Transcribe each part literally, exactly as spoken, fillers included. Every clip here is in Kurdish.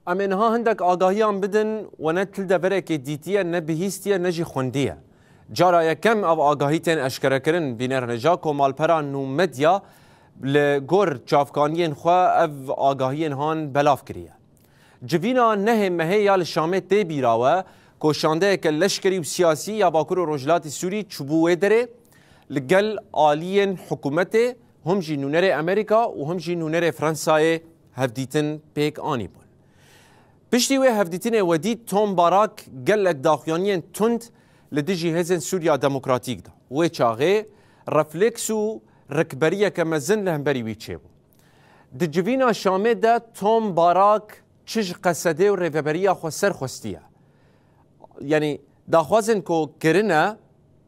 Em ê niha hindek agahiyan bidin, we ne til deverekê dîtiye, ne bihîstiye, ne jî xwendiye. Cara yekem ev agahî tên eşkerekirin, bînerneja ku malpera Nû Medya li gor çavkaniyên xwe ev agahiyên han belav kiriye. Civîna nehê mehê ya li Şamê tê bîra we ku şandeyeke leşkerî û siyasî ya Bakur û Rojhilatê Sûrî çûbû wê derê, li gel aliyên hikûmetê, him jî nûnerê Amerîka û him jî nûnerê Fransayê hevdîtin pêk anîbûn. Piştî wê hevdîtinê we dît Tom Barak gelek daxuyaniyên tund li dijî hêzên Sûriya Demokratîk da. Wê çaxê refleks û rikberiyeke mezin li hemberî wî çêbû. Di civîna Şamê de Tom Barak çi ji Qesedê û rêveberiya xweser xwestiye? Yanî daxwazên ku kirine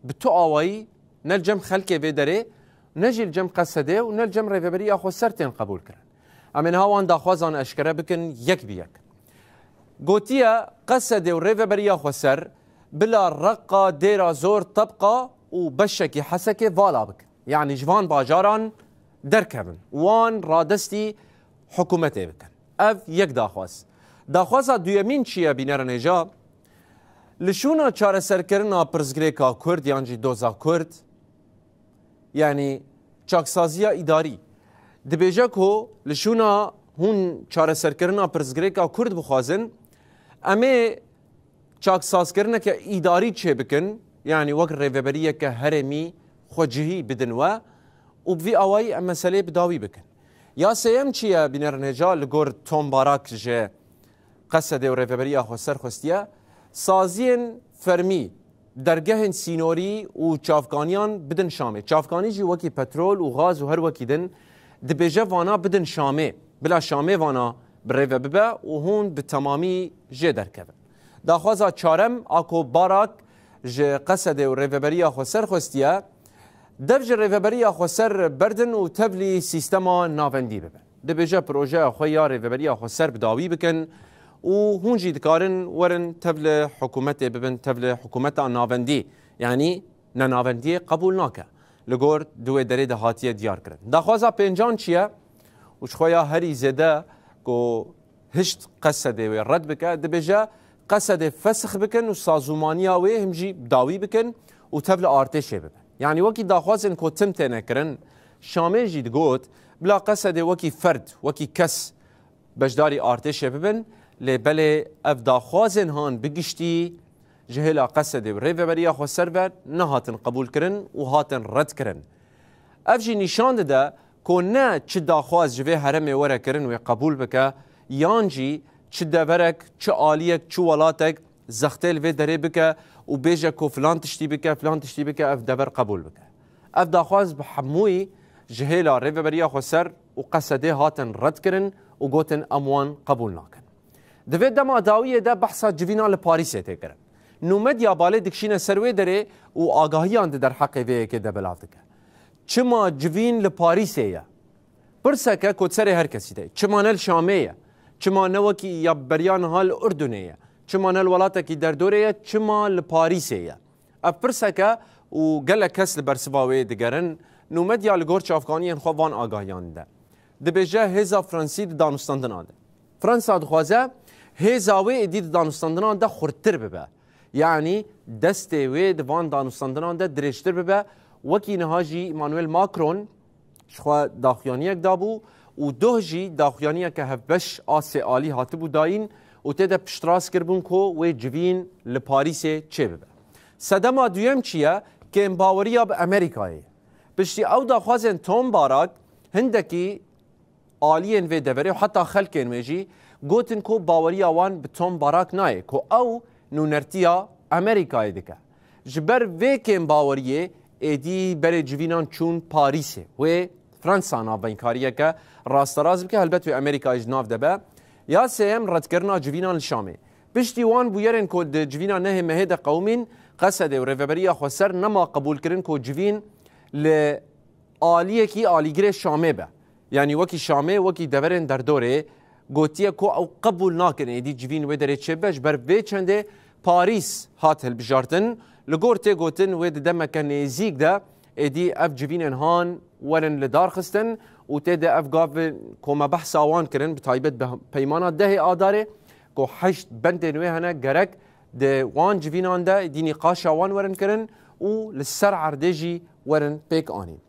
bi tu awayî ne li cem xelkê vê derê, ne jî li cem Qesedê û ne li cem rêveberiya xweser tên qebûl kirin. Em ê niha wan daxwazan eşkere bikin yek bi yek. Gotiye, Qesedê û rêveberiya xweser bila Reqa, Dêra Zor, Tebqa û beşekî Hesekê vala bikin. Yanî ji van bajaran derkevin. Wan radestî hikûmetê bikin. Ev yek daxwaz. Daxwaza duyemîn çi ye, bînerên hêja? Li şûna çareserkirina pirsgirêka Kurd yan jî doza Kurd, yanî çaksaziya îdarî. Dibêje ku li şûna hûn çareserkirina pirsgirêka Kurd bixwazin, em ê çaksazkirineke îdarî çêbikin, yanî wek rêveberiyeke herêmî xwecihî bidin we û bi vî awayî em meseleyê bi dawî bikin. Ya sêyem çi ye, bînerên hêja, li gor Tom Barak ji Qesedê û rêveberiya xweser xwestiye saziyên fermî, dergehên sînorî û çavkaniyan bidin Şamê. Çavkanî jî wekî petrol û gaz û her wekî din dibêje vana bidin Şamê. Bila Şamê vana bi rêve bibe û hûn bi temamî jê derkevin. Daxwaza çarem a ku Barak ji Qesedê û rêveberiya xweser xwestiye, dev ji rêveberiya xweser berdin û tevlî sîstema navendî bibin. Dibêje projeya xwe ya rêveberiya xweser bi dawî bikin û hûn jî dikarin werin tevli hikûmetê bibin, tevli hikûmeta navendî. Yanî nenavendiyê qebûl nake. Li gor di wê derê de hatiye diyar kirin. Daxwaza pêncan çi ye? Û ji xwe ya herî zêde ku hişt Qesedê wê red bike, dibêje Qesedê fesix bikin û sazûmaniya wê him jî dawî bikin û tevli artêşê bibe. Yanî wekî daxwazên ku tim têne kirin, Şamê jî digot, bila Qesedê wekî ferd, wekî kes beşdarî artêşê bibin, lê belê ev daxwazên han bi giştî ji hêla Qesedê û rêveberiya xweser ve nehatin qebûlkirin û hatin redkirin. Ev jî nîşan dide ku ne çi daxwaz ji vê herêmê were kirin wê qebûl bike, yan jî çi deverek, çi aliyek, çi welatek zextê li vê derê bike û bêje ku filan tiştî bike, filan tiştî bike, ev dever qebûl bike. Ev daxwaz bi hemûyî ji hêla Rêveberiya Xweser û Qesedê hatin redkirin û gotin em wan qebûl nakin. Di vê dema dawiyê de behsa civîna li Parîsê tê kirin. Nûmedya balê dikişîne ser wê derê û agahiyan di derheqê vê yekê de belav dike. Çima civîn li Parîsê ye? Pirseke ku serê her kesî de ye. Çima ne li Şamê ye? Çima ne wekî ya beriya niha li Urdunê ye? Çima ne li welatekî derdorê ye? Çima li Parîsê ye? Ev pirseke û gelek kes li bersiva wê digerin. Nûmedya li gor çavkaniyên xwe van agahiyan dide. Dibêje hêza Fransî di danûstandina de. Fransa dixwaze hêza wê êdî di danûstandinan de xurttir bibe. Yanî destê wê di van danûstandinan de dirêjtir bibe. Wekî niha jî Emmanuel Macron ji xwe daxuyaniyek dabû û doh jî daxuyaniyeke hevbeş a sê alî hatibû dayîn û tê de piştrast kiribûn ku wê civîn li Parîsê çêbibe. Sedema duyem çi ye? Kêmbaweriya bi Amerîkayê. Piştî ew daxwazên Tom Barak, hindekî aliyên vê deverê û heta xelkên wê jî gotin ku baweriya wan bi Tom Barak nayê, ku ew nûnertiya Amerîkayê dike. Ji ber vê kêmbaweriyê êdî berê civînan çûn Parîsê. Wê Fransa navbeykariyeke rasterast bike, helbet wê Amerîkayê ji nav de be. Ya sêyem, redkirina civînan li Şamê. Piştî wan bûyerên ku di civîna nehê mehê de qewimîn, Qesedê û Rêveberiya Xweser nema qebûlkirin ku civîn li aliyekî alîgirê Şamê be. Yanî wekî Şamê, wekî deverên derdorê gotiye ku ew qebûl nakin êdî civîn wê derê çêbe, ji ber vê çendê Parîs hat hilbijartin. Li gor tê gotin wê di demeke nêzîk de êdî ev civînên han werin li dar xistin û tê de ev gav ku me behsa wan kirin, bi taybet bi peymana dehê Adarê, Ku heşt bendên wê hene gerek di wan civînan de dî nîqaşa wan werin kirin û li ser erdê jî werin pêk anîn.